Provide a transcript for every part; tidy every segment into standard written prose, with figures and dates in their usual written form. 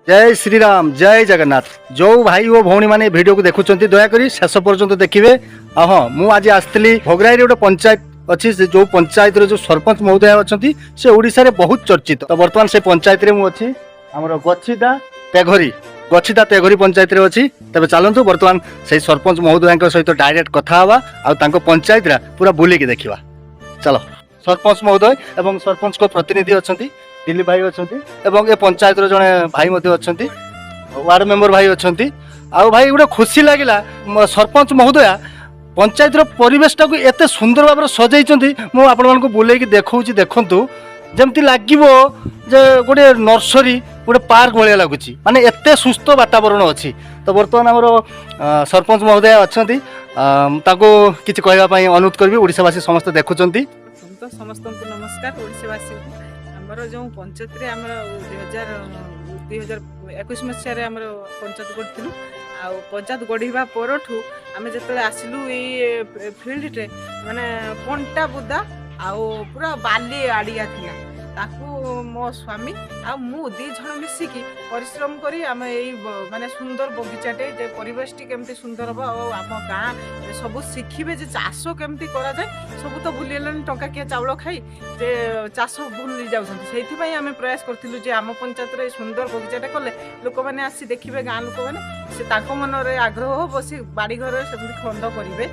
ଜୟ ଶ୍ରୀରାମ, ଜୟ ଜଗନ୍ନାଥ। ଯେଉଁ ଭାଇ ଓ ଭଉଣୀମାନେ ଭିଡ଼ିଓକୁ ଦେଖୁଛନ୍ତି, ଦୟାକରି ଶେଷ ପର୍ଯ୍ୟନ୍ତ ଦେଖିବେ। ଆଉ ହଁ, ମୁଁ ଆଜି ଆସିଥିଲି ଭୋଗରାଇରେ ଗୋଟେ ପଞ୍ଚାୟତ ଅଛି, ସେ ଯେଉଁ ପଞ୍ଚାୟତର ଯେଉଁ ସରପଞ୍ଚ ମହୋଦୟ ଅଛନ୍ତି, ସେ ଓଡ଼ିଶାରେ ବହୁତ ଚର୍ଚ୍ଚିତ। ତ ବର୍ତ୍ତମାନ ସେ ପଞ୍ଚାୟତରେ ମୁଁ ଅଛି, ଆମର ଗଛିଦା ତେଘରି, ଗଛିଦା ତେଘରି ପଞ୍ଚାୟତରେ ଅଛି। ତେବେ ଚାଲନ୍ତୁ, ବର୍ତ୍ତମାନ ସେଇ ସରପଞ୍ଚ ମହୋଦୟଙ୍କ ସହିତ ଡାଇରେକ୍ଟ କଥା ହେବା ଆଉ ତାଙ୍କ ପଞ୍ଚାୟତଟା ପୁରା ବୁଲିକି ଦେଖିବା। ଚାଲ। ସରପଞ୍ଚ ମହୋଦୟ ଏବଂ ସରପଞ୍ଚଙ୍କ ପ୍ରତିନିଧି ଅଛନ୍ତି, ଦିଲ୍ଲୀପ ଭାଇ ଅଛନ୍ତି ଏବଂ ଏ ପଞ୍ଚାୟତର ଜଣେ ଭାଇ ମଧ୍ୟ ଅଛନ୍ତି, ୱାର୍ଡ ମେମ୍ବର ଭାଇ ଅଛନ୍ତି। ଆଉ ଭାଇ, ଗୋଟେ ଖୁସି ଲାଗିଲା, ସରପଞ୍ଚ ମହୋଦୟା ପଞ୍ଚାୟତର ପରିବେଶଟାକୁ ଏତେ ସୁନ୍ଦର ଭାବରେ ସଜେଇଛନ୍ତି। ମୁଁ ଆପଣମାନଙ୍କୁ ବୁଲେଇକି ଦେଖାଉଛି, ଦେଖନ୍ତୁ। ଯେମିତି ଲାଗିବ ଯେ ଗୋଟେ ନର୍ସରୀ, ଗୋଟେ ପାର୍କ ଭଳିଆ ଲାଗୁଛି, ମାନେ ଏତେ ସୁସ୍ଥ ବାତାବରଣ ଅଛି। ତ ବର୍ତ୍ତମାନ ଆମର ସରପଞ୍ଚ ମହୋଦୟା ଅଛନ୍ତି, ତାଙ୍କୁ କିଛି କହିବା ପାଇଁ ଅନୁରୋଧ କରିବି। ଓଡ଼ିଶାବାସୀ ସମସ୍ତେ ଦେଖୁଛନ୍ତି। ତ ସମସ୍ତଙ୍କୁ ନମସ୍କାର, ଓଡ଼ିଶାବାସୀଙ୍କୁ। ଆମର ଯେଉଁ ପଞ୍ଚାୟତରେ ଆମର 2021 ମସିହାରେ ଆମର ପଞ୍ଚାୟତ ଗଢ଼ିଥିଲୁ। ଆଉ ପଞ୍ଚାୟତ ଗଢ଼ିବା ପରଠୁ ଆମେ ଯେତେବେଳେ ଆସିଲୁ ଏଇ ଫିଲ୍ଡରେ, ମାନେ କଣ୍ଟା ବୁଦା ଆଉ ପୁରା ବାଲି ଆଡ଼ିଆ ଥିଲା। ତାକୁ ମୋ ସ୍ୱାମୀ ଆଉ ମୁଁ ଦୁଇ ଜଣ ମିଶିକି ପରିଶ୍ରମ କରି ଆମେ ଏଇ ମାନେ ସୁନ୍ଦର ବଗିଚାଟେ, ଯେ ପରିବେଶଟି କେମିତି ସୁନ୍ଦର ହେବ ଆଉ ଆମ ଗାଁ ସବୁ ଶିଖିବେ ଯେ ଚାଷ କେମିତି କରାଯାଏ। ସବୁ ତ ଭୁଲିଗଲେଣି ଟଙ୍କାକିଆ ଚାଉଳ ଖାଇ ଯେ ଚାଷ ଭୁଲି ଯାଉଛନ୍ତି। ସେଇଥିପାଇଁ ଆମେ ପ୍ରୟାସ କରିଥିଲୁ ଯେ ଆମ ପଞ୍ଚାୟତରେ ଏଇ ସୁନ୍ଦର ବଗିଚାଟା କଲେ ଲୋକମାନେ ଆସି ଦେଖିବେ, ଗାଁ ଲୋକମାନେ, ସେ ତାଙ୍କ ମନରେ ଆଗ୍ରହ ହେବ, ସେ ବାଡ଼ି ଘରେ ସେମିତି ଖଣ୍ଡ କରିବେ,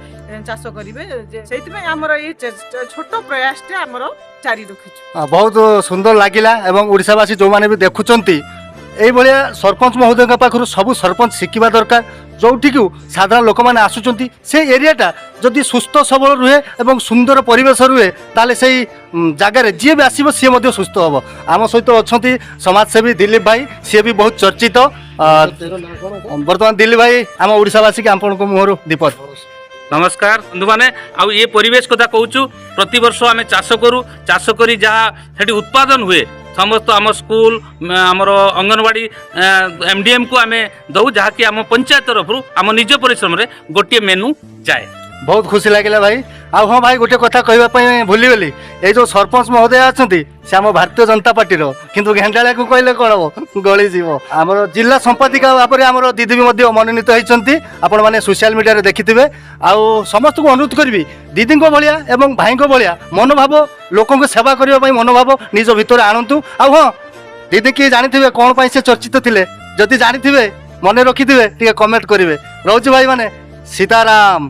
ଚାଷ କରିବେ। ଯେ ସେଇଥିପାଇଁ ଆମର ଏଇ ଛୋଟ ପ୍ରୟାସଟା ଆମର ଜାରି ରଖିଛୁ। ବହୁତ ସୁନ୍ଦର ଲାଗିଲା ଏବଂ ଓଡ଼ିଶାବାସୀ ଯେଉଁମାନେ ବି ଦେଖୁଛନ୍ତି, ଏଇଭଳିଆ ସରପଞ୍ଚ ମହୋଦୟଙ୍କ ପାଖରୁ ସବୁ ସରପଞ୍ଚ ଶିଖିବା ଦରକାର। ଯେଉଁଠିକୁ ସାଧାରଣ ଲୋକମାନେ ଆସୁଛନ୍ତି, ସେ ଏରିଆଟା ଯଦି ସୁସ୍ଥ ସବଳ ରୁହେ ଏବଂ ସୁନ୍ଦର ପରିବେଶ ରୁହେ, ତାହେଲେ ସେଇ ଜାଗାରେ ଯିଏ ବି ଆସିବ, ସିଏ ମଧ୍ୟ ସୁସ୍ଥ ହେବ। ଆମ ସହିତ ଅଛନ୍ତି ସମାଜସେବୀ ଦିଲ୍ଲୀପ ଭାଇ, ସିଏ ବି ବହୁତ ଚର୍ଚ୍ଚିତ। ବର୍ତ୍ତମାନ ଦିଲ୍ଲୀପ ଭାଇ ଆମ ଓଡ଼ିଶାବାସୀକି ଆପଣଙ୍କ ମୁହଁରୁ ଦୀପକ। ନମସ୍କାର ବନ୍ଧୁମାନେ। ଆଉ ଏ ପରିବେଶ କଥା କହୁଛୁ, ପ୍ରତିବର୍ଷ ଆମେ ଚାଷ କରୁ। ଚାଷ କରି ଯାହା ସେଠି ଉତ୍ପାଦନ ହୁଏ, ସମସ୍ତ ଆମ ସ୍କୁଲ, ଆମର ଅଙ୍ଗନବାଡ଼ି, ଏମ୍ଡିଏମ୍କୁ ଆମେ ଦଉ, ଯାହାକି ଆମ ପଞ୍ଚାୟତ ତରଫରୁ ଆମ ନିଜ ପରିଶ୍ରମରେ ଗୋଟିଏ ମେନୁ ଯାଏ। ବହୁତ ଖୁସି ଲାଗିଲା ଭାଇ। ଆଉ ହଁ ଭାଇ, ଗୋଟେ କଥା କହିବା ପାଇଁ ଭୁଲିଗଲି। ଏଇ ଯେଉଁ ସରପଞ୍ଚ ମହୋଦୟ ଅଛନ୍ତି, ସେ ଆମ ଭାରତୀୟ ଜନତା ପାର୍ଟିର, କିନ୍ତୁ ଗେଣ୍ଡାଳିଆକୁ କହିଲେ କ'ଣ ହବ, ଗଳିଯିବ। ଆମର ଜିଲ୍ଲା ସମ୍ପାଦିକା ଭାବରେ ଆମର ଦିଦି ବି ମଧ୍ୟ ମନୋନୀତ ହେଇଛନ୍ତି, ଆପଣମାନେ ସୋସିଆଲ ମିଡ଼ିଆରେ ଦେଖିଥିବେ। ଆଉ ସମସ୍ତଙ୍କୁ ଅନୁରୋଧ କରିବି, ଦିଦିଙ୍କ ଭଳିଆ ଏବଂ ଭାଇଙ୍କ ଭଳିଆ ମନୋଭାବ, ଲୋକଙ୍କୁ ସେବା କରିବା ପାଇଁ ମନୋଭାବ ନିଜ ଭିତରେ ଆଣନ୍ତୁ। ଆଉ ହଁ, ଦିଦି କିଏ ଜାଣିଥିବେ କ'ଣ ପାଇଁ ସେ ଚର୍ଚ୍ଚିତ ଥିଲେ? ଯଦି ଜାଣିଥିବେ, ମନେ ରଖିଥିବେ, ଟିକେ କମେଣ୍ଟ କରିବେ। ରହୁଛି ଭାଇମାନେ, ସୀତାରାମ।